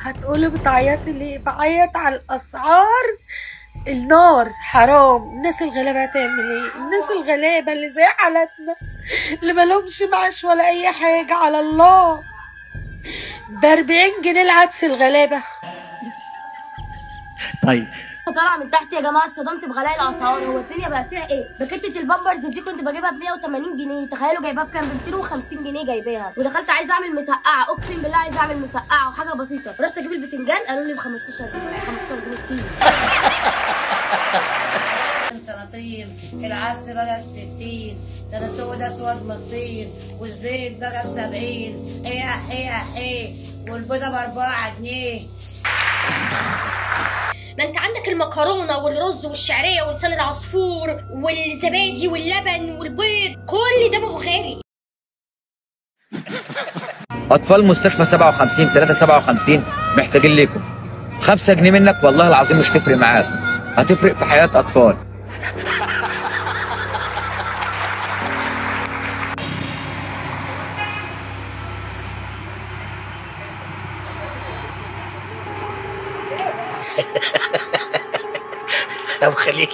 هتقولوا بتعيطي ليه؟ بعيط على الاسعار النار، حرام. الناس الغلابة هتعمل ايه؟ الناس الغلابة اللي زي حالتنا اللي مالهمش معاش ولا اي حاجة، على الله. ب40 جنيه العدس الغلابة. طيب طالعه من تحت يا جماعة، اتصدمت بغلاء الاسعار. هو الدنيا بقى فيها ايه؟ باكيته البامبرز دي كنت بجيبها ب 180 جنيه، تخيلوا جايباها بكام؟ ب 250 جنيه جايباها. ودخلت عايزه اعمل مسقعه، اقسم بالله عايزه اعمل مسقعه وحاجه بسيطة، رحت اجيب البتنجان قالوا لي ب 15 جنيه، 15 جنيه كتير. سنتين العدس بقى ب 60، سنتين اسود من الطين، والزيت بقى ب 70، ايه ايه ايه، والبيضة ب 4 جنيه. ما انت عندك المكرونه والرز والشعريه ولسان العصفور والزبادي واللبن والبيض، كل ده بقى غالي. اطفال مستشفى 57 357 محتاجين ليكم 5 جنيه منك، والله العظيم مش تفرق معاك، هتفرق في حياة اطفال. أبو خليل.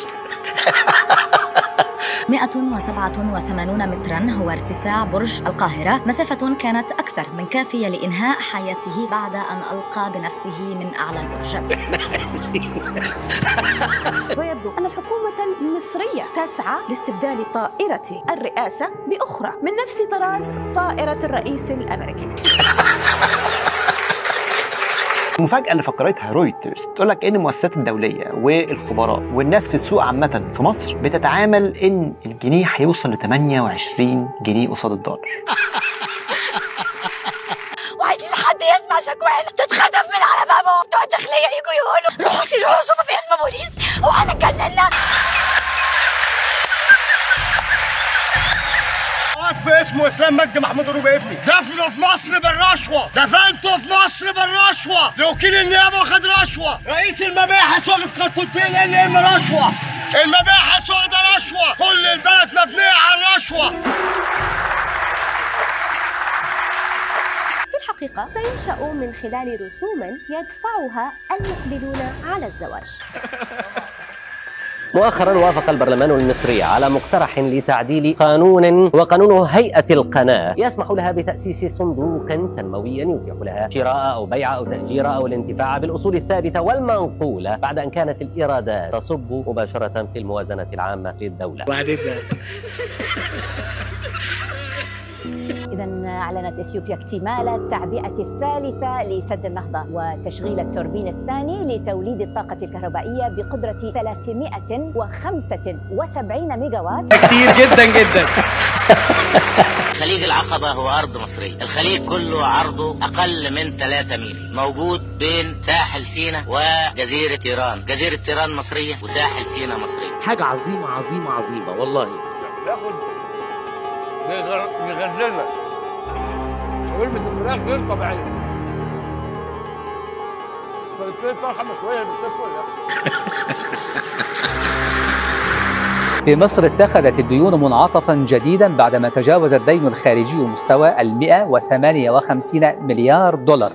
187 مترا هو ارتفاع برج القاهرة، مسافة كانت أكثر من كافية لإنهاء حياته بعد أن ألقى بنفسه من أعلى البرج. ويبدو أن الحكومة المصرية تسعى لاستبدال طائرة الرئاسة بأخرى من نفس طراز طائرة الرئيس الأمريكي. المفاجأة اللي فكرتها رويترز بتقول لك إن المؤسسات الدولية والخبراء والناس في السوق عامة في مصر بتتعامل إن الجنيه هيوصل ل 28 جنيه قصاد الدولار. وعايزين حد يسمع شكوانا، تتخطف من على بابهم، بتوع الداخلية يجوا يقولوا روحوا روحوا شوفوا في اسم بوليس، هو احنا اتجننا؟ في اسمه اسلام مجدي محمود روبي ابني، دفنه في مصر بالرشوة، دفنته في مصر بالرشوة، لوكيل النيابة واخد رشوة، رئيس المباحث واخد كرتونتين ال ام رشوة، المباحث واخده رشوة، كل البلد مبنية على الرشوة. في الحقيقة سينشأ من خلال رسوم يدفعها المقبلون على الزواج. مؤخرا وافق البرلمان المصري على مقترح لتعديل قانون وقانون هيئة القناة يسمح لها بتأسيس صندوق تنموي يتيح لها شراء أو بيع أو تأجير أو الانتفاع بالأصول الثابتة والمنقولة بعد أن كانت الإيرادات تصب مباشرة في الموازنة العامة للدولة. إذا أعلنت إثيوبيا اكتمال التعبئة الثالثة لسد النهضة وتشغيل التوربين الثاني لتوليد الطاقة الكهربائية بقدرة 375 ميجاوات. كتير جدا جدا. خليج العقبة هو أرض مصرية، الخليج كله عرضه أقل من 3 ميل، موجود بين ساحل سيناء وجزيرة تيران، جزيرة تيران مصرية وساحل سيناء مصرية. حاجة عظيمة عظيمة عظيمة والله. ناخد نغزلنا شاورما الفراخ غير طبيعية. فبالتالي فرخة مشوية بالفل. في مصر اتخذت الديون منعطفا جديدا بعدما تجاوز الدين الخارجي مستوى 158 مليار دولار.